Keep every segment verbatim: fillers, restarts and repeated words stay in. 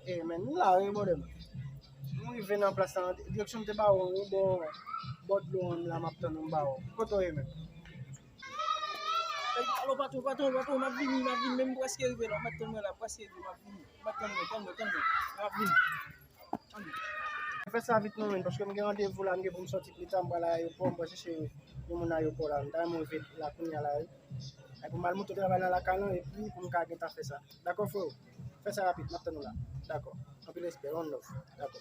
E men, nou la, wi, bòdè m. Nou rive nan plas la, direksyon m te ba ou, wi, bò, bò dlo an la, m ap tann ou, m ba ou. Kote w ye menm? Ey, alo, patwon, patwon, patwon, m ap vini, m ap vini, men m prèske rive la, w mèt tann mwen la, m prèske rive, m ap vini, w mèt tann mwen, tann mwen, tann mwen, m ap vini. Fè sa vit non, men, paske m gen randevou la, m gen pou m sòti pita, m pral ayewopò, m pral chèche yon moun ayewopò la. M ta renmen rive la kounye a la, wi. Epi pou m al monte travay nan lakay lan, epi pou m ka gentan fè sa. Dakò, freo? Fè sa rapid, m ap tann ou la. Dakò. Anpil respè, one love. Dakò.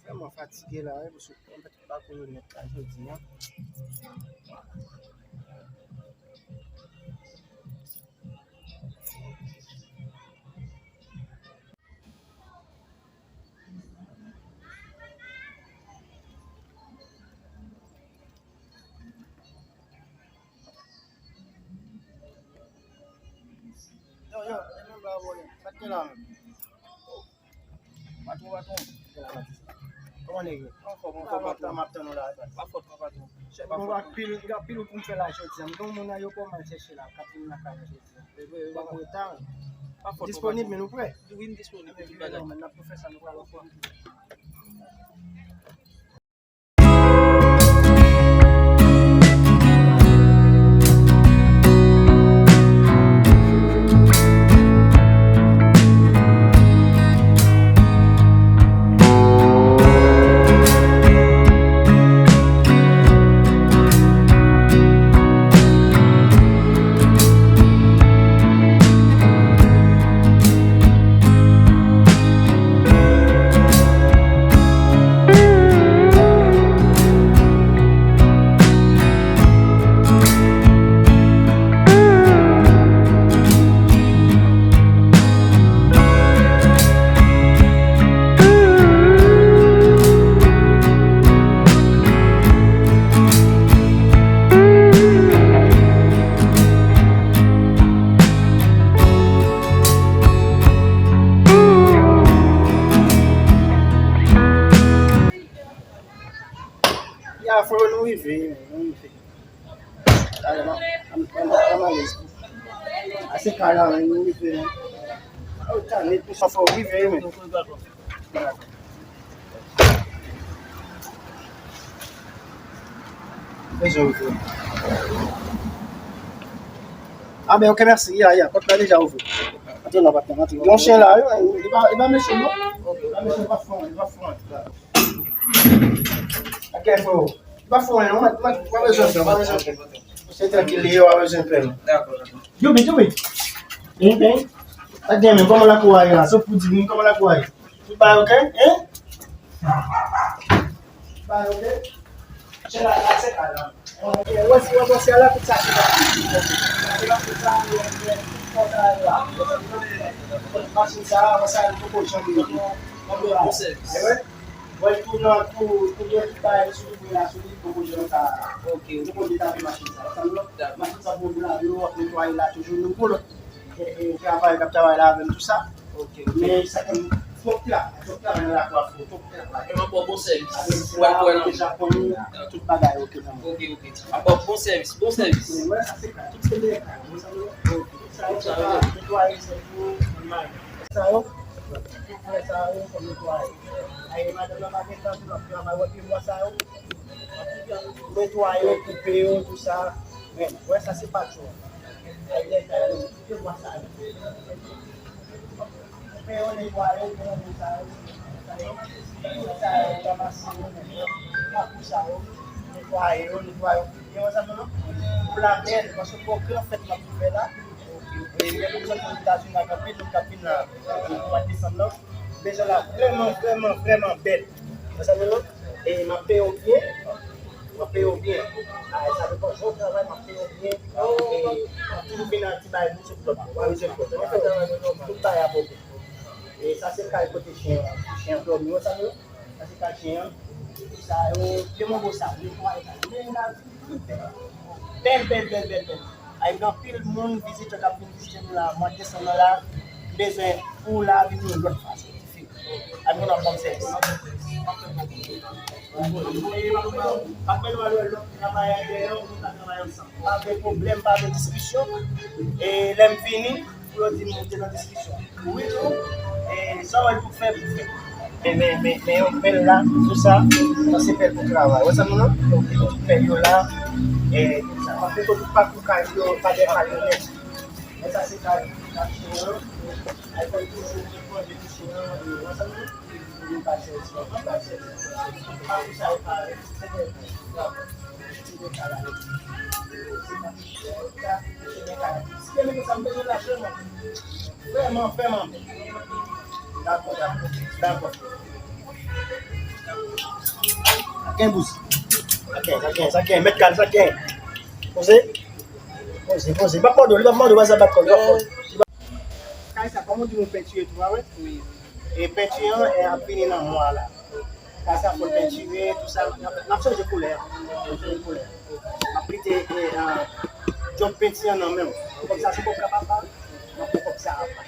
Vrèman fatige la, wi, paske m fèt pakou yo nèt la jodi a. Yo, yo, e menm ba abòne. Sa k te la menm? Patwon, patwon. Kòman nèg yo? Anfòm, anfòm, patwon. M ap tann ou la. Pa fòt non, patwon. Chèf, pa fòt non. Gen anpil, gen anpil wout pou m fè la jodi a. M gen yon moun ayewopò m al chèche la, k ap vin lakay mwen jodi a. Bon, reta. Pa fòt non, patwon. Disponib, men nou prè? Wi, m disponib pou tout bagay. N ap tou fè sa, nou pral ankò. Ya, freo, nou rive, nou rive. Talè, m, m, m, m alèz. Ase kay la, men, nou rive, men. O, talè, pou sa, freo, rive, men. Bezwen ouvri. Ah, ben, ok, mèsi. Ya, ya, pòt la deja ouvri. Antre non, patnè, antre. Yon chen la, wi, li pa, li pa mechan, non. Li pa mechan, li pa fran, li pa fran. Ok, freo. Li pa fran, non, mèt, mèt, pa bezwen pè, pa bezwen pè. Se trankil li ye, pa bezwen pè, non. Dakò, dakò. Youpi, youpi. Byen, byen. Pa gen men, kòman lakou a ye la? Se pou di moun, kòman lakou a ye? Tout bagay ok, hein? Tout bagay ok? Se la, la, se la, la. Ok, wè si wè bòs la, tout sa se la. Se la, tout sa, tout sa la. Machin sa, wè sa, li poko janm rive. Bon sèvis. Wè, tou nan, tou, tou gen tout bagay sou li, la, sou li, poko janm sa. Ok, ok. Poko detape machin sa. Sa, non? Machin sa, pou lave yo, ap netwaye la, toujou nou pou lòt. E, e, travay, k ap travay la avè m, tou sa. Ok, ok. Men sa ke m, twòp travay, twòp travay nan lakou a, freo, twòp travay. E m ap ba w bon sèvis. Avèk la, avèk Japon, tout bagay ok pou mwen. Ok, ok. M ap ba w bon sèvis, bon sèvis. Wè, sa se ka, tout se de ka, bon, sa yo. Ok. Sa yo, se pa netwaye, se pou mal. Sa yo, tout frè sa yo, fò netwaye. Ay, madanm nan pa gen tan pou l ap travay, wè pye bwa sa yo. Netwaye yo, koupe yo, tou sa. Men, wè, sa se patwon. Ay, ay, ay, koupe bwa sa yo. Koupe yo, netwaye yo, koupe yo, sa yo. Sa yo, ranmase yo, men, kakou sa yo, netwaye yo, netwaye yo. Gen yon zanmi nou, pou la bèl, paske pou gran fèt n ap fè la. E, gen moun sòti Ozetazini ak anpil moun k ap vin la, pou mwa desanm nan. Bezwen la vrèman, vrèman, vrèman bèl. Zanmi nou, e m ap peye w byen, m ap peye w byen. A, sa depan jan w travay, m ap peye w byen. E, m ap toujou vin ak ti bagay pou sot lòt. Ou pa bezwen pè. Tout bagay ap ok. E sa se kay kote chen an, chen an dòmi, wè sa nou? Sa se kay chen an. Sa yo, de mango sa, netwaye sa. Men la, tout bèl. Bèl, bèl, bèl, bèl, bèl. Ay, gen anpil moun, vizitè k ap vin vizite nou la, mwa desanm nan la, bezwen pou la vin yon lòt fason. Al moun ap ban m sèvis. M ap fè nou al wè lòt travayè dèyè, nou ka travay ansanm. Pa gen pwoblèm, pa gen diskisyon. E lè m vini, pou yo di m te nan diskisyon. Wi, tou. E sa w wè pou fè, pou fè. Men, men, men, men yon pèl la, tou sa, sa se pèl pou travay. Wè sa nou nan? Tout pèl yo la, e, sa. Paske tout pa pou kay yo, pa de kay yo nèt. Men sa se kay, kay yo. Ay fè toujou, fè toujou, e, wè sa nou nan? Vrèman, vrèman. Dakò, dakò, dakò. Gen bouzi. Sa gen, sa gen, sa gen. Mèt kal, sa gen. Poze. Poze, poze. Li p ap mòde w, li p ap mòde w, pa sa bat kò, li p ap mòde w. Kay sa, kòm ou di, nou pentire tou, pa vre? Wi. E penti an, e, ap vini nan mwa la. Kay sa, fò l pentire, tou sa. N ap, n ap chanje koulè a. N ap chanje koulè a. M ap kite, e, a, djòb penti an nan men w. Kòm sa, se kòb la papa, m ap pran kòb sa apa.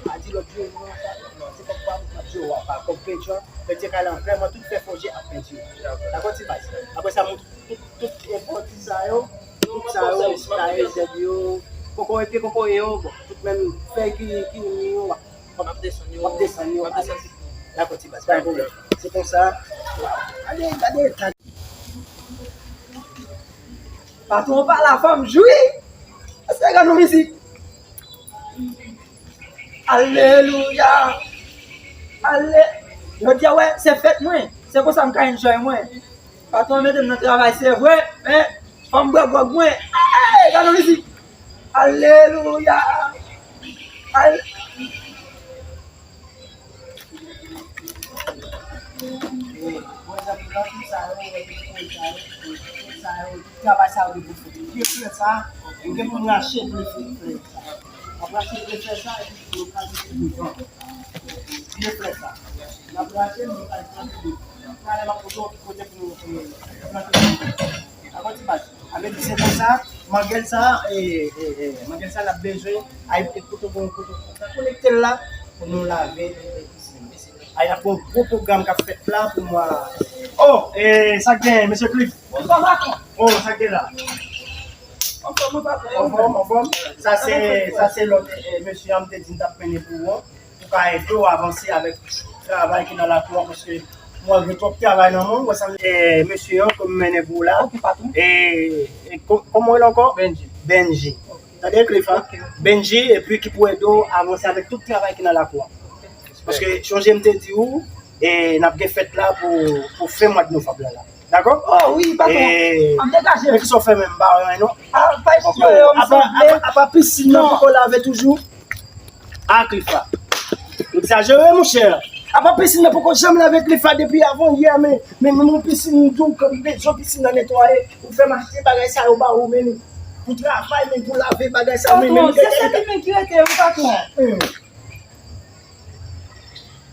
Pa di lòt jou, non, sa, non, se kòb pa m, m ap di w apa. Kòb penti an, penti kay la, vrèman, tout fè fòje ap pentire. Dakò, ti baz? Apre sa, m tout, tout, e, pòti sa yo, tout sa yo, kay, zèb yo, kokoye, pye kokoye yo, bon, tout menm fèy ki, ki mi yo, w ap, w ap desann yo, w ap desann yo, w ap desann. Dakò, ti baz, pa gen pwoblèm. Se konsa. Gade, gade, gade. Patwon pa la, fò m jwi. Èske gade yon mizik? Alelouya! Ale-, jodi a, wè, se fèt mwen. Se konsa m ka enjoy mwen. Patwon an mete m nan travay, se vre, men fò m bwè gwòg mwen. Ey, gade yon mizik! Alelouya! Ale- Travay sa yo gen pou fè. Pye flè sa, m gen pou m rache pou l fè flè sa. M ap rache pye flè sa epi m pral mete devan. Pye flè sa. M ap rache, m pral plante devan. Talè m ap montre w ki kote pou nou, e, plante devan. Dakò, ti baz? Sa vle di se konsa, mangèl sa, e, e, e, mangèl sa l ap bezwen, ay, kote, kote, kote, sa konekte l la, pou nou lave, e, pisin. Ay, ap gon gwo pwogram k ap fèt la pou mwa. Oh, e, sa k gen, mesye Cliff? Bonswa, patwon. Oh, sa k gen la? Anfòm, patwon. Anfòm, anfòm. Sa se, sa se lòt, e, mesye an m te di m t ap mennen pou ou an, pou ka ede w avanse avèk travay ki nan lakou an, paske mwen gen twòp travay nan men w, wè sa, e, mesye an ke m mennen pou ou la. Ok, patwon. E, e, kò-, kòman w rele ankò? Benji. Benji. Tande, Cliff, a? Ok, ok. Benji, epi ki pou ede w avanse avèk tout travay ki nan lakou an. Paske, chonje m te di w, e, n ap gen fèt la pou, pou fen mwa de novanm la, la. Dakò? Oh, wi, patwon. E, m ap degaje m. Men kisa w fè menm? M pa wè anyen, non. Ah, pa egziste, yo, m apa, sanble. Apa, apa pisin nan poko lave toujou? Ah, Cliff, a. Ou egzajere, monchè. Apa pisin nan poko janm lave, Cliff, a, depi avan yè, men, men, men, men pisin, m di w, m bezwen pisin nan netwaye. Ou fè m achte bagay sa yo ba ou, men pou travay, men pou lave bagay sa yo, men, men, patwon, se sèt imen ki rete, wi, patwon. Hmm.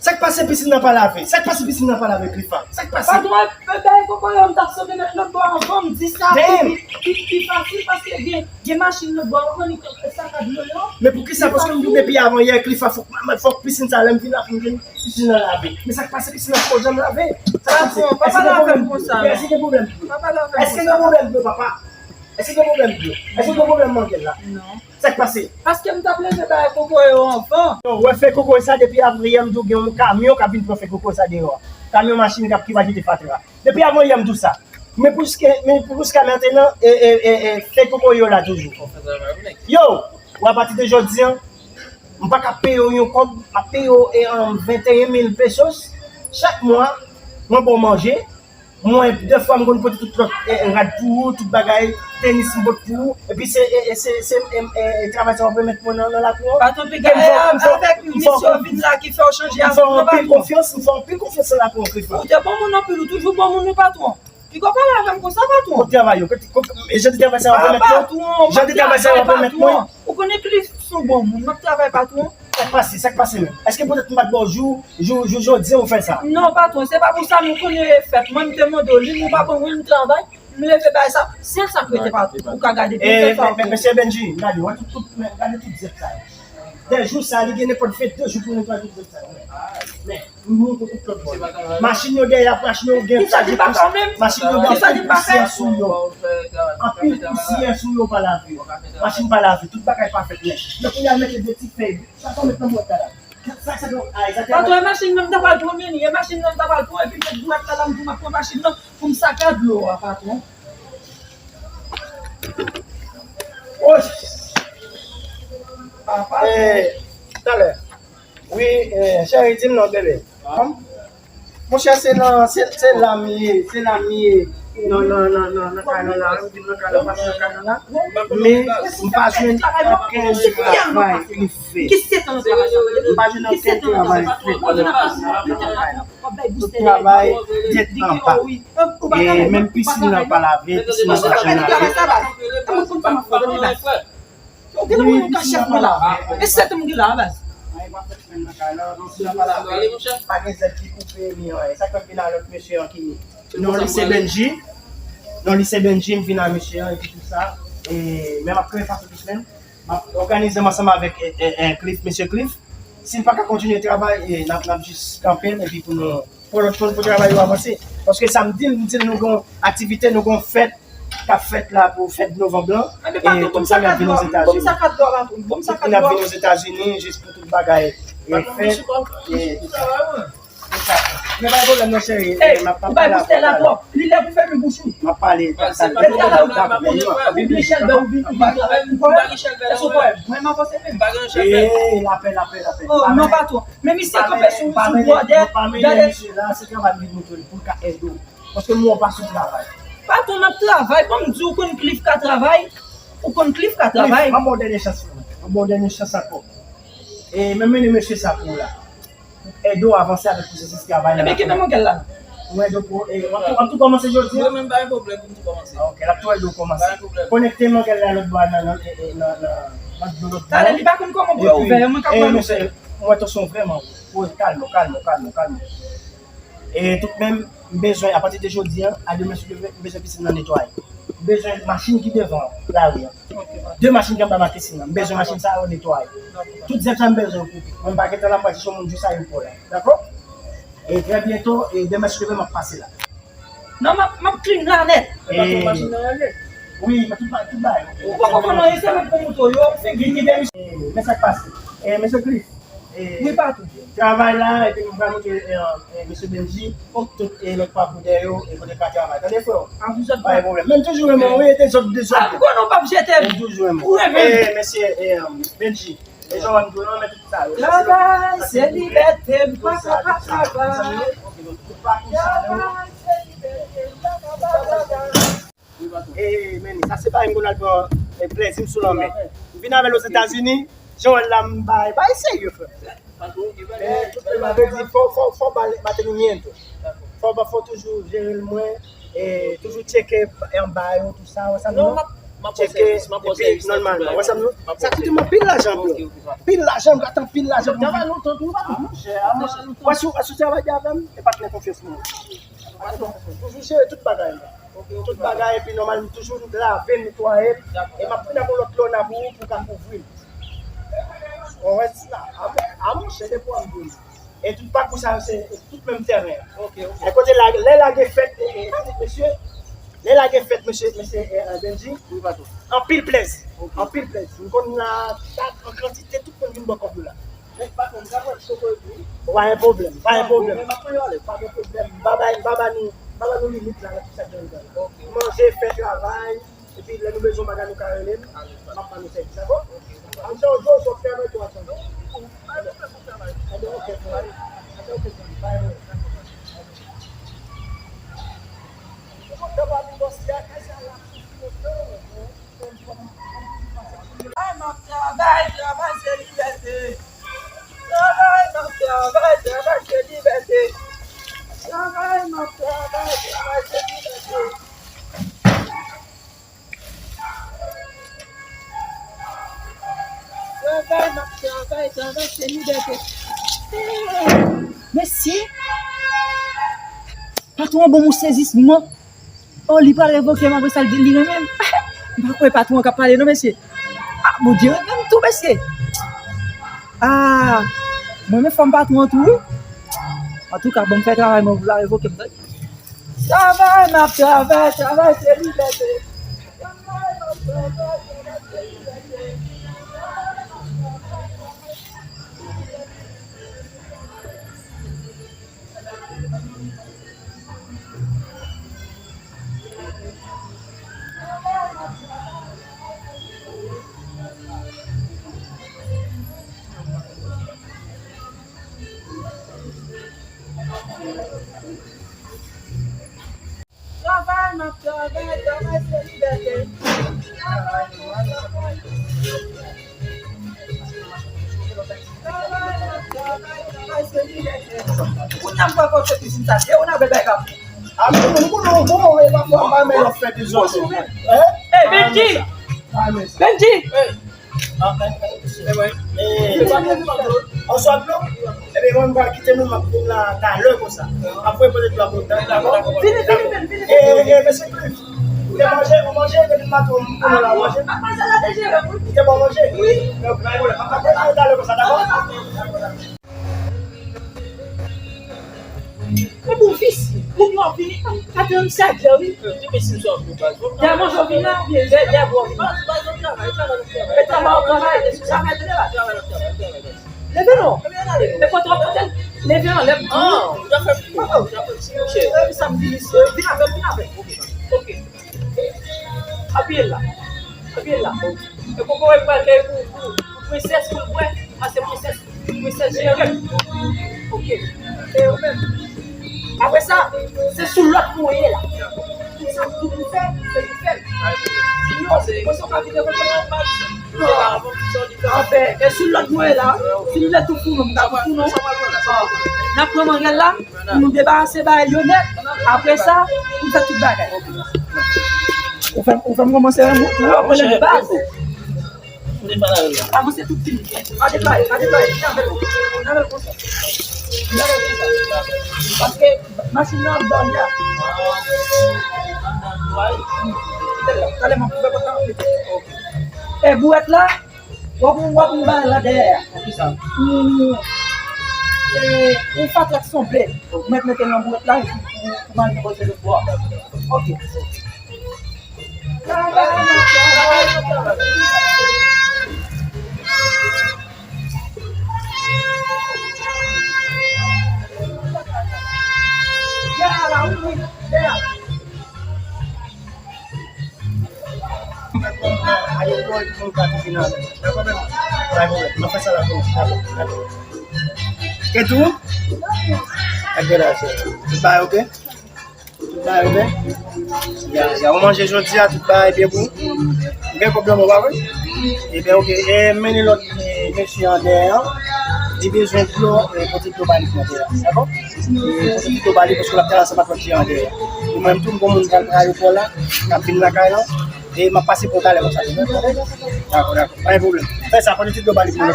Sa k pase pisin nan pa lave? Sa k pase pisin nan pa lave, Cliff, a? Sa k pase? Patwon, e, e, bagay kokoye yo, m t ap sot met lòt bò anvan, m di sa pi, pi, pi fasil, paske gen, gen machin lòt bò, ou konn li sa ka dlo yo. Men poukisa? Paske m di w depi avan yè, Cliff, a, fòk, fòk pisin sa, lè m vin la, pou m jwenn pisin nan lave. Men sa k pase, pisin nan poko janm lave? Sa k pase? Patwon, pa pale avè m konsa, non. Èske gen pwoblèm dlo? Pa pale avè m konsa. Èske gen pwoblèm dlo, papa? Èske gen pwoblèm dlo? Èske gen pwoblèm mangèl la? Non. Sa k pase? Paske m t ap leve bagay kokoye yo anvan. Yo, wè fèy kokoye sa depi avan yè, m di w gen yon kamyon k ap vin pran fèy kokoye sa deyò a. Kamyon machin k ap, ki va jete fatra. Depi avan yè, m di w sa. Men pou jiske, men pou jiska mentnan, e, e, e, e, fèy kokoye yo la toujou. Yo, wè apati de jodi a, m pa ka peye w yon kòb, m ap peye w, e, an, venteyen mil pesos. Chak mwa, mwen ba w manje. Mwen, dèfwa, m konn pote tout lòt, e, e, rad pou ou, tout bagay, tenis m pote pou ou. Epi se, e, e, se, se, e, e, e, travay sa w ap remèt mwen nan, nan lakou an. Patwon, piga, e, avèk misye w vin la ki fè w chanje avèk nou, patwon. M fè w anpil konfyans, m fè w anpil konfyans nan lakou an, Cliff. Ou te bon moun anpil, ou toujou bon moun, wi, patwon. Piga w pale avè m konsa, patwon. Kot travay yo? Kot, kot, e jan de travay sa w ap remèt mwen? Patwon, jan de travay sa w ap remèt mwen? Ou konnen Cliff se yon bon moun, m ap travay, patwon. Sa k pase? Sa k pase menm? Èske poutèt m pa t ba w jou, jou, jou jodi a ou fè sa? Non, patwon, se pa pou sa, men ou konnen e fèt. Mwen, m te mande w li, men ou pa ban mwen, m travay, m leve bay sa. Sèl sa k rete, patwon, ou ka gade byen, se sa. E, men, men, mesye Benji, gade, wè tout, tout, men gade tout zèb sa yo. Dèyè jou sa, li gen nenpòt vennde jou pou netwaye tout zòn sa yo. Men, men, nou montre tout lòt bò. Machin yo dèyè, machin yo gen chaje pous, machin yo gen anpil pousyè sou yo. Anpil pousyè sou yo pa lave. Machin pa lave, tout bagay pa fèt nèt. Men kounye a mete de ti fèy. Sa fò met nan bwat la. Sa, sa, sa, ay, sa te... Patwon, e machin nan m ta pral pran men li, e machin nan m ta pral pran, epi met bwat la la, m di m ap pran machin nan pou m saka dlo a, patwon. Oy! Eh, talè. Wi, eh, cheri, di m non, bebe. Monchè, se nan, se, se la m ye, se la m ye. Nan, nan, nan, nan, nan kay nan la, m vin nan kay la, m pase nan kay nan la. Men, m pa jwenn okenn travay li fè. M pa jwenn okenn travay li fè. Tout travay tèt anba. E menm pisin nan pa lave, pisin nan pa janm lave. Ou gen nan mwen yon kachèt mwen la. E sèt moun ki la, baz. Pa gen zèb ki koupe, ni anyen. Sa k fè m vin a lòt mesye an ki non li se Benji. Non li se Benji, m vin a mesye an epi tout sa. E men m ap kreye fason tout menm. M ap òganize m ansanm avèk, e, e, e, Cliff, mesye Cliff. Si l pa ka kontinye travay, e, n ap, n ap jis kanpe l epi pou nou pran lòt moun pou travay yo avanse. Paske sa m di l, m di l nou gen yon aktivite, nou gen yon fèt k ap fèt la pou fèt novanm lan. E konsa n ap vin Ozetazini. N ap vin Ozetazini jis pou tout bagay e fèt. E tout sa. Men pa gen pwoblèm non cheri. E, m ap pale avè w talè. Li lè pou fèmen bouch ou. M ap pale. Mwen m avanse menm. E, lapè, lapè, lapè. Oh, non, patwon. Men misye kanpe sou, sou bòdè. Gade. Misye la, se travay m vin montre l pou l ka ede w. Paske m wè w pa sou travay. Patwon, m ap travay. Bon, m di w konn Cliff ka travay. Ou konn Cliff ka travay. M ap ba w dènye chans, frè m. M ap ba w dènye chans ankò. E, men mennen mesye sa pou w la. Pou ede w avanse avèk pwosesis travay la. Ebyen, kenbe mwen gèl la. Mwen ede w pou, e, w ap tou, w ap tou kòmanse jodi a? Mwen menm pa gen pwoblèm pou m tou kòmanse. Ok, l ap tou ede w kòmanse. Pa gen pwoblèm. Konekte mwen gèl la lòt bò a nan, nan, e, e, nan, nan, nan dlo lòt bò. Talè, li pa konn kòman pou yo ouvè yo, mwen ka pran mesye. Mwen tou son vrèman. Kalme, kalme, kalme, kalme. E tout menm, m bezwen, apati de jodi a, a demen si Dye vle, m bezwen pisin nan netwaye. M bezwen machin ki devan lari an. De machin ki anba makesin nan. M bezwen machin sa yo netwaye. Tout zèb sa m bezwen yo koupe. Mwen m pa gentan la, m pral chèche yon moun jou sa yo pou la. Dakò? E trè byento, e demen si Dye vle, m ap pase la. Non, m ap, m ap clean la nèt. E wi, tout ba-, tout bagay. Ou poko konn anyen, se mwen k pou moutre w yo, figi. Men sa k pase. E mesye Cliff, E, wi, patwon. Travay la, epi nou pral montre, e, e, mesye Benji, tout, e, lòt pa pou dèyè yo, e kote l ka travay. Tande, frè? Pa gen pwoblèm. Men m toujou renmen w, wi, e dezòd, dezòd. Ah, gwo non, p ap jete m. M toujou renmen w. Ou renmen m? E, mesye, e, Benji, e jan w di w nan, men tout sa yo. Travay se libète, m pa ka pa travay. Travay se libète, m pa ka pa travay. E, men sa se bagay m konn al pran, e, plèzi m sou lanmè. M vin avè l Ozetazini, jan w wè l la, m bay, bay serye, frè. Men, tout le m ap di, fò, fò, fò ba l mantenimiento. Fò ba, fò toujou jere l mwen, e, toujou tcheke anba yo, tout sa, wè sa m di w? Tcheke, epi nòmalman, wè sa m di w? Sa koute m anpil lajan, bro. Anpil lajan, m gate anpil lajan pou m vin. Ah, monchè, ah, monchè. Wè si, wè si w travay byen avè m, e patnè konfyans mwen. Toujou jere tout bagay. Tout bagay, epi nòmal, m toujou lave, netwaye, e m ap vin ak yon lòt lona pou ou, pou w ka kouvri l. Ou wè sa? A, a, monchè, depi w ap vin. E tout pakou sa yo, se tout menm tèren an. E kote la, lè lage fèt, e, e, mesye, lè lage fèt, mesye, mesye, e, e, Benji, anpil plèzi. Anpil plèzi. M konn la, an kantite, tout moun vin bò kòb yo la. Pa gen pwoblèm, pa gen pwoblèm. Pa gen pwoblèm. M pa ba, m pa ba nou, m pa ba nou limit la, nan tout sa k gen ladan la. Manje, fè travay, epi lè nou bezwen bagay, nou ka rele m, m ap ba nou sèvis, dakò? Ann fè yon dlo, sòt fè avèk yo ansanm. Ann fè yon dlo, ann fè yon dlo. Travay, m ap travay, travay se libète. Travay, m ap travay, travay se libète. Travay, m ap travay, travay se libète. Travay, m ap travay, travay se libète. Mesye! Patwon an ban m yon sezisman. Oh, li pral revoke m apre sa, l di li renmen m. M pa kwè patwon an k ap pale non, mesye. Ah, Bondye renmen m tou, mesye. Ah, mwen menm fanm patwon an tou wi. Antouka, bon, m fè travay mwen pou la revoke m tande. Travay, m ap travay, travay se libète. Travay, m ap travay, travay se libète. Travay, m ap travay, travay se libète. Travay, m ap travay, travay se libète. Kounye a m pral fè kizin sa, se ou nan bèbè kap. A, men nou konnen w bon, e pa fò pa men yo fè de zòt. Hein? Hey, Benji! Benji! An sòt non? Ebyen, mwen, m pral kite nou, m ap vin la talè konsa. M ap voye poze dlo pou nou, dakò? Vini, vini, vini, vini. E, e, mesye Cliff, ou te manje, ou manje depi maten, ou konnen la, ou manje? Ou te bon manje? Wi. Donk, pa gen pwoblèm. M ap vin talè konsa, dakò? E bon, visye, moun yo ap vini, katriyèm sèt lè, wi. Depi si m sòti, baz. Lè manje w vin la, oubyen lè, lè bwè w vin la. Baz, baz, nan travay, travay, nan travay. E travay, travay, e sou travay, travay. Travay, nan travay, travay, baz. Leve non. E kote w ap kote l? Leve anlè m di. Ah, ou ta fè m kou. Ou ta fè m ti mouche. E sa m vini, vin avè l, vin avè l. Ok. Apiye l la. Apiye l la. E koko e pral kay pou, pou, pou prensès pou l bwè. Pase prensès, prensès jere. Ok. E ou menm. Apre sa, se sou lòt mwen ye la. Tout sa m tou pou fè, se pou fè l. Sinon, mwen se pa vide kote mwen. Anfen, e sou lòt mwen ye la. Si nou vle tou fou nou, m ka tou fou nou. N ap pran manrèl la. Pou nou debarase bagay yo nèt. Apre sa, pou fè tout bagay. Ou fè, ou fè m kòmanse renmen ou, ou renmen baz. Avanse tout fini. Pa deplwaye, pa deplwaye. Vin avè l. Vin avè l konsa. Vin avè l konsa. Paske machin nan ap dòmi a. Kite l la. Talè m ap koupe pòt la. E bouwèt la. W ap, w ap yon bagay la dèyè a. Pou kisa? Pou, e, yon fatra k sanble. Ou mèt mete nan bouwèt la epi pou, pou manje bòl sèvis bò a. Ok. Dèyè a la, wi, wi, dèyè a. Ayo, boy, mwen pa te vin avè. Dakò, men. Bay mwen, mwen fè sa la pou mwen. Dakò, dakò. Ketou? Ak gade sa. Tout bagay ok? Tout bagay ok? Ya, ya, ou manje jodi a, tout bagay byen pou ou? Ou gen kòb nan men w, pa vre? Ebyen, ok. E, mennen lòt, e, mesye an dèyè an. Li bezwen dlo, e, pote dlo ba li pou manje a. Dakò? E, pote dlo ba li, paske l ap travay ansanm ak lòt dèyè an dèyè. E mwen menm tou, m gon moun k al nan ayewopò la, k ap vin lakay lan. E m ap pase pou w talè konsa. Dakò, dakò. Pa gen pwoblèm. Fè sa, pote ti dlo ba li pou mwen.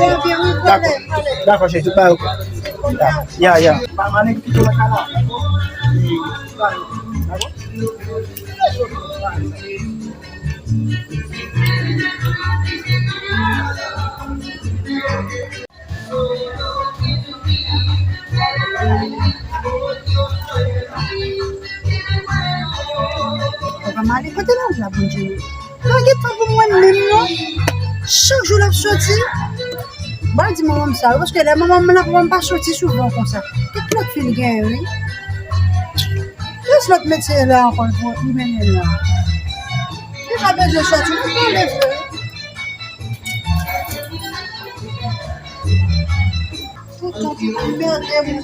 Dakò. Dakò, cheri, tout bagay ok. Ya, ya. Pa mande ki dlo nan kay la. Dakò? Papa Mali, kote l antre la, Bondye? Li pa gen tan pou mwen menm, non. Chak jou l ap soti. Bon, di manman m sa, wi, paske lè manman m la, papa m pa soti souvan konsa. Tout lòt fi l genyen, wi. Plis lòt medsen la ankò, l pou li mennen la. Li pa bezwen soti, li pa leve. Tout tan pou anmède m.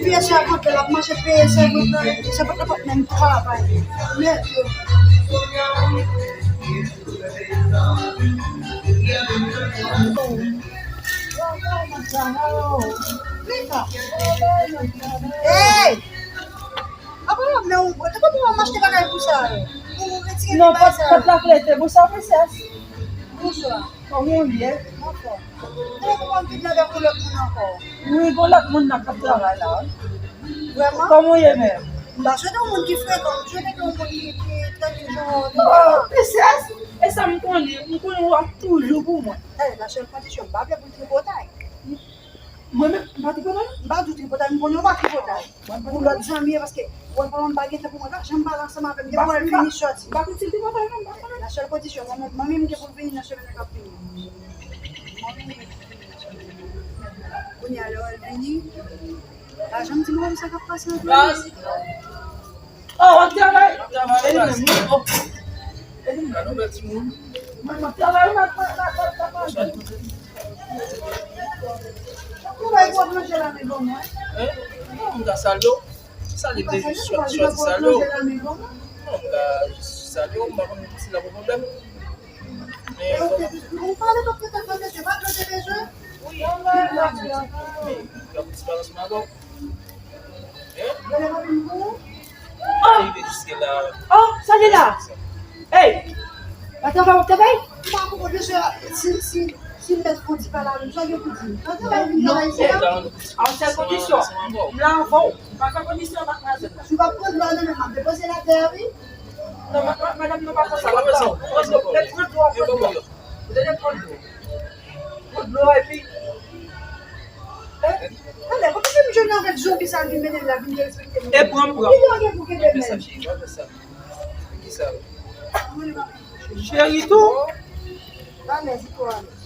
Peye sèvant la, l ap manje peye sèvant la, epi sèvant la p ap menm travay. Anmède m. Hey! Apa, men ou, te konprann w achte bagay pou sa, pou retire bagay sa. Non, pòt, pòt la klete. Bonswa, prensès. Bonswa. Kòman w ye? Anfòm. Ou konn vin avèk yon lòt moun ankò? Wi, gon lòt moun nan k ap travay la, wi. Vrèman? Kòman w ye menm? M pa swete yon moun ki frekan, m swete yon moun ki, ki tankou jan. Oh, prensès, e sa m konnen, m konnen w ap toujou pou mwen. Hey, la sèl kondisyon, m pa vle pou l tripotay. Mwen menm, m pa tripotay non. M pa di w tripotay, m konnen w pa tripotay. Pou lòt zanmi yo, paske w wè pa m pa gen tan pou mwen, pa janm pale ansanm avè m. Depi w wè l vini sòti. M pa konn si l tripotay non, m pa konnen. La sèl kondisyon, mwen menm, mwen menm gen pou l vini nan semèn nan k ap vini. Mwen menm gen pou l vini nan semèn nan k ap vini. Kounye a, lè w wè l vini, pa janm di mwen sa k ap pase antre nou. Oh, w ap travay? M ap travay, baz. E li menm, wi. Oh. E li menm. Gade yon bèl timoun. Mwen, m ap travay, wi, m ap, m ap, m ap, m ap manje. Ou bay gwo plonje la, men bon, mwen. Hein? Non, m ka salye w. Salye m te jis chwa-, chwazi salye w. Non, m ka jis salye w, m pa konn si l ap gen pwoblèm. Men, ou pale, pa pale, pa pale, pa pale, pa pale. Wi, m ap, m ap, m ap, m ap, m ap, m ap, m ap, Hein? Oh! Rive jiske la. Oh, sa li la. Hey! Atè w ap travay? M pa konprann, mesye, si, si, si m mèt fon ti pale avè m, sa gen pou di m? Atè w ap vin travay isi a? A yon sèl kondisyon. M la anvan w. M pa fè kondisyon, madmwazèl. Si w pa pran dlo a nan men m, m ap depoze l atè a, wi. Non, ma-, ma-, madanm, nou pa fè sa. Pa fè sa. Pran dlo, pran dlo. Ou te pran dlo. Pran dlo, epi. Eh, ale, kote ke m jwenn avèk zonbi sa vin mennen la, vin derespekte m? E pran, pran. Ki lè w gen pou kenbe men? Pa fè sa, cheri, pa fè sa. Ki sa? Cheri tou. Alèz, tou alèz.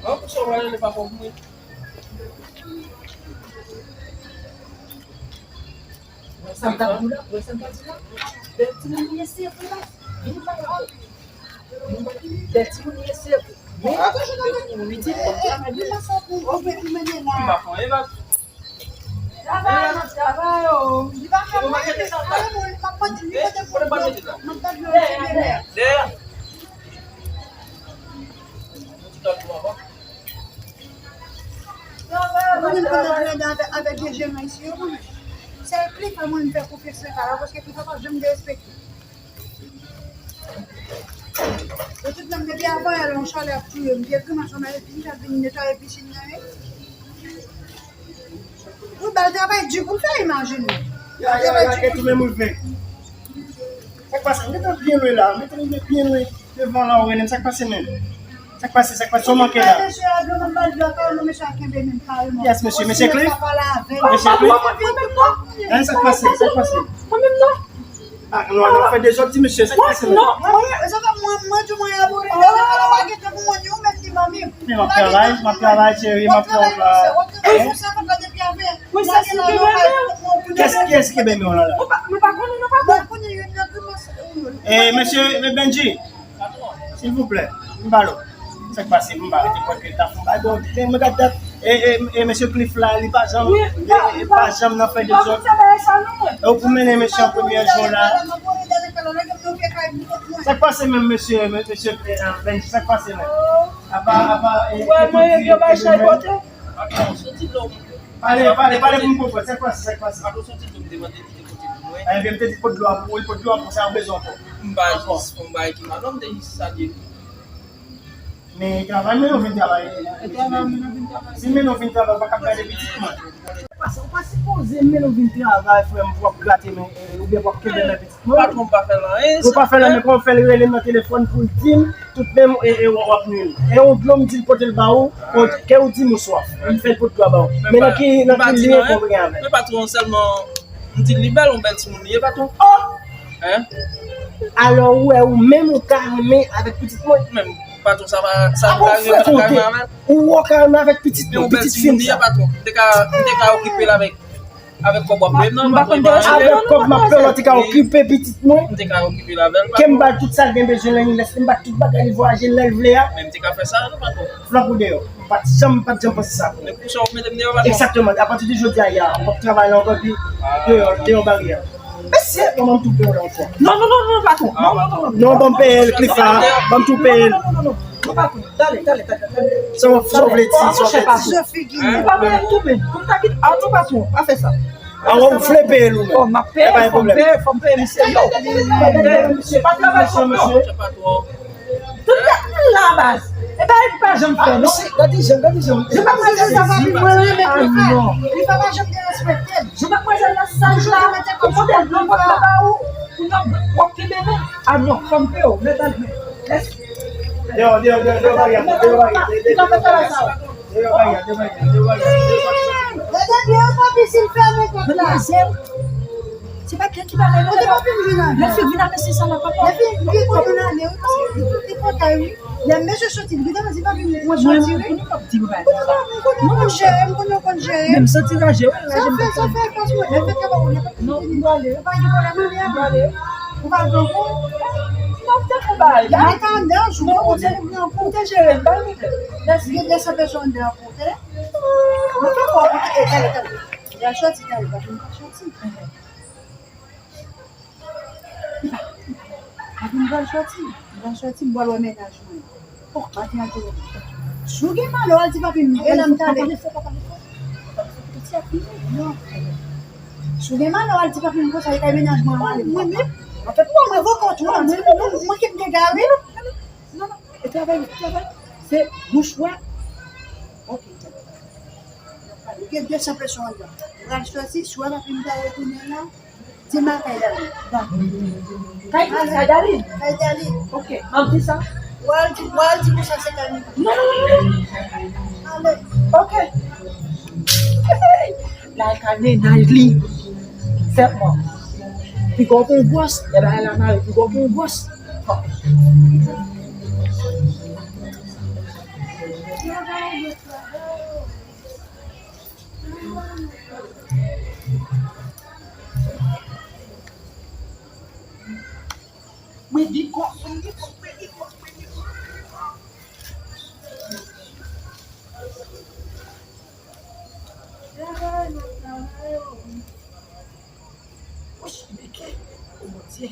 An, pou sa w ale, pa kòb mwen. Sa m t ap di w la, wè sa m t ap di w la. Bèl timoun li ye, se pou la. Vin pa la. Bèl timoun li ye, se pou. Men, pitit, m ap travay, wi. M pa fè anyen, baz. Travay, m ap travay, o. Li pa fè mwen, li pa fè mwen, li pa pran, li pa te pran dlo. M ap bat dlo, li te bebe. Dèyè. Mwen menm konn ap rele avèk, avèk de jeran isi yo, mwen menm. Sèl Cliff a mwen m fè konfyans nan ka la, paske Cliff a pa janm derespekte. Yo tout menm depi avan yè la, yon chalè ap touye m. Vye grimas, yon mèt vin fè vin netwaye pisin nan, wi. Wi, ba l travay di pou l fè, imajine. Ya, ya, ya, kèt ou menm ou fè. Sa k pase? Mete l byen lwen la, mete l byen lwen devan la, ou rele m. Sa k pase menm? Sa k pase? Sa k pase? Sa w manke la? Yes, mesye. Mesye Cliff? Mesye Cliff? Hein, sa k pase? Sa k pase? Mwen menm non. Ah, non, non, fè dezòd, di mesye, sa k pase menm? Mwen, mwen, sa fè mwen, mwen di mwen elabore, elabore, pa gen tan pou mwen, ni ou menm, ni manmi. Men m ap travay, m ap travay, cheri, m ap fè yon pa. Wi, sa se ke bebe. Kiyès, kiyès ki bebe w la, la? Mwen pa, mwen pa konnen, non, pa konnen. Eh, mesye, men Benji, silvouplè, m ba l. Sa k pase, m ba rete kwè ke l ta fè yon bagay. Bon, men mwen gad dat, e, e, e, mesye Cliff la, li pa janm, e, e, pa janm nan fè dezòd. E ou pou mennen mesye an premye jou la. Sa k pase menm, mesye, mesye, e, Benji, sa k pase menm? Apa, apa, e, e, mwen, yo bay chay pote. Pale, pale, pale pou m konprann. Sa k pase, sa k pase? Ebyen, m te di pot dlo a pou ou, pot dlo a pou sa, ou bezwen ankò. M pa jis fè yon bagay ki mal, non, m te jis salye l. Men travay, men nou vin travay. Si men nou vin travay, ou pa kab gade pitit mwen. Ou pa, ou pa sipoze men nou vin travay, frè m, pou w ap grate men, e, oubyen pou w ap kenbe men pitit mwen. Patwon pa fè l anyen. Ou pa fè l anyen, men kòman w fè l rele m nan telefòn pou l di m, tout menm, e, e, w ap nwi l. E yon dlo m di l pote l ba ou, ke ou di m ou swaf. M fè l pot dlo a ba ou. Men nan ki, nan ki lyen konprann avè l? Men patwon sèlman. M di l li bèl, yon bèl timoun li ye, patwon. Oh! Hein? Alò, ou wè, ou menm ou ka renmen avèk pitit mwen? Men patwon, sa pa, sa pa rive, pa ka renmen avè l. Ou wè, ou ka renmen avèk pitit mwen, pitit fi m sa. Men yon bèl timoun li ye, patwon. M te ka, m te ka okipe l avèk, avèk kòb w ap peye m nan, patwon. Avèk kòb m ap peye w, ou te ka okipe pitit mwen. M te ka okipe l avè l, patwon. Ke m ba l tout sa l gen bezwen, lè l lès, m ba l tout bagay li vwayaje lè l vle a. Men m te ka fè sa, non, patwon. Flank ou deyò. M pa t janm, m pa t janm panse sa pou ou. Men pou sa w mete m deyò, patwon? Egzakteman. Apati de jodi a, ya, m p ap travay la ankò, epi deyò, deyò baryè a. Mesye, non, ban m tou peye w la yon fwa. Non, non, non, non, patwon. Non, non, non, non. Non, ban m peye l, Cliff la. Ban m tou peye l. Non, non, non, non, non, non, patwon. Talè, talè, talè, talè. Sa w, sa w vle di, sa w vle di. Ou pa peye m tou, men. Pou m ta kite, a, non, patwon, pa fè sa. A, ou vle peye l ou menm? Oh, m ap peye, fò m peye, fò m peye misye, yo. Fò m peye misye. Pa travay, fò m peye. Tout tèt mwen la, baz. E pa, e pa janm fè, non. Mesye, gade jan, gade jan. Jan madmwazèl sa pa vin mwen renmen pou fè. Li pa, pa janm derespekte m. Jan madmwazèl la saj la, pou pote l nan pòt la ba ou, pou nan w ap kenbe men. A non, fò m peye w, men tande. Lès. Deyò, deyò, deyò, deyò baryè, deyò baryè, deyò, deyò baryè. Gade byen, papi, si l fèmen kòk la. Madmwazèl, se pa kèk ki bagay non. Kote papi m vin avè? Lè fi vin avè se sa la, papa. Lè fi, wi, kote l ale, wi, paske li te pòtay, wi. Lè mesye soti, li gentan di papi m, mwen soti, wi. Mwen, mwen p ap di bagay konsa. Non, non, non, jere, m konnen w konn jere. Men m santi raje, wi, raje m konsa. Sa fè, sa fè, paske lè fèt la pa konn, lè fèt la pa konn. Non, m prale. Ou pa gen pwoblèm avè l? M prale. Ou pa pran kou? Non, m te pran bagay. Mwen ka anndan, jou mwen konn se pou pran kou. Ou te jere m, pa gen pwoblèm. Mèsi. Gen de san pèsòn anndan ankò, tande? Mwen fè kò pou tande, tande, tande. Li al soti, tande, papi m pral soti. Papi m pral soti, m pral sòti, m pral wè mennaj mwen. Oh, maten an tou. Si w gen malè, w al di papi m, e la m t ale. Non. Si w gen malè, w al di papi m konsa, e kay mennaj mwen w ale. Mwen menm? Anfèt, mwen, mwen vokan tou, mwen, mwen, mwen ki m te gare. Non, non, e travay, travay. Se mouchwa. Ok, travay. Gen de san pèsòn anndan. M pral sòti, si w wè papi m ta retounen la, di m a kay Darline. Kay, kay Darline? Kay Darline. Ok, m ap di sa. W al di, w al di konsa se kay mennaj. Non, non, non, non. Ale. Ok. L al kay mennaj li. Sèlman. Piga w pran gwòs, e bagay la mare, piga w pran gwòs. Mwen di kòk, mwen di kòk, mwen di kòk, mwen di kòk. Woy, men ke, o Bondye.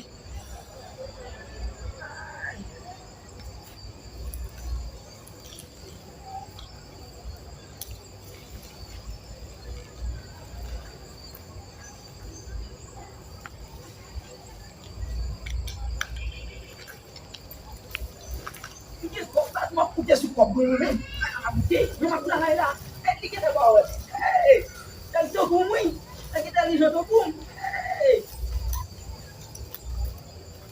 Li gen kòb, bat m ap koute sou kòb mwen, mwen menm. A, koute, mwen m ap travay la. Li gentan pa wè. Hey! Nèg tankou m, wi. Nèg entèlijan tankou m. Hey!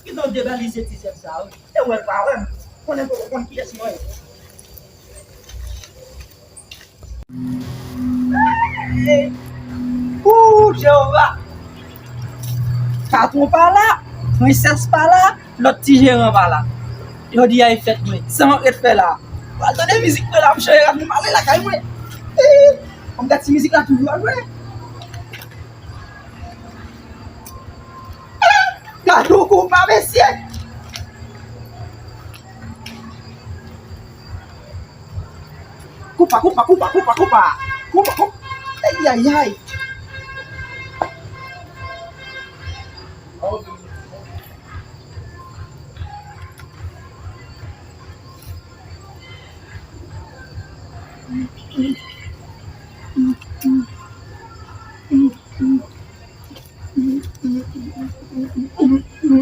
Gentan debalize ti zèb sa, wi. E wè l pa wè m. Konnen poko konn kiyès mwen ye. Ooh, Jewova! Patwon pa la, prensès pa la, lòt ti jeran pa la. Jodi a e fèt mwen, sa mwen ret fè la? Pral tande mizik mwen la, m chanje rad mwen, m ale lakay mwen. Eeh, m gad si mizik la toujou ap jwe. Gade yon koupa, mesye! Koupa, koupa, koupa, koupa, koupa. Koupa, koupa. Ay, ay, ay.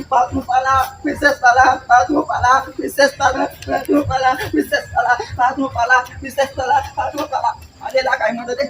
Patwon pa la, prensès pa la, patwon pa la, prensès pa la, patwon pa la, prensès pa la, patwon pa la, prensès pa la, patwon pa la. Ale lakay mwen, tande.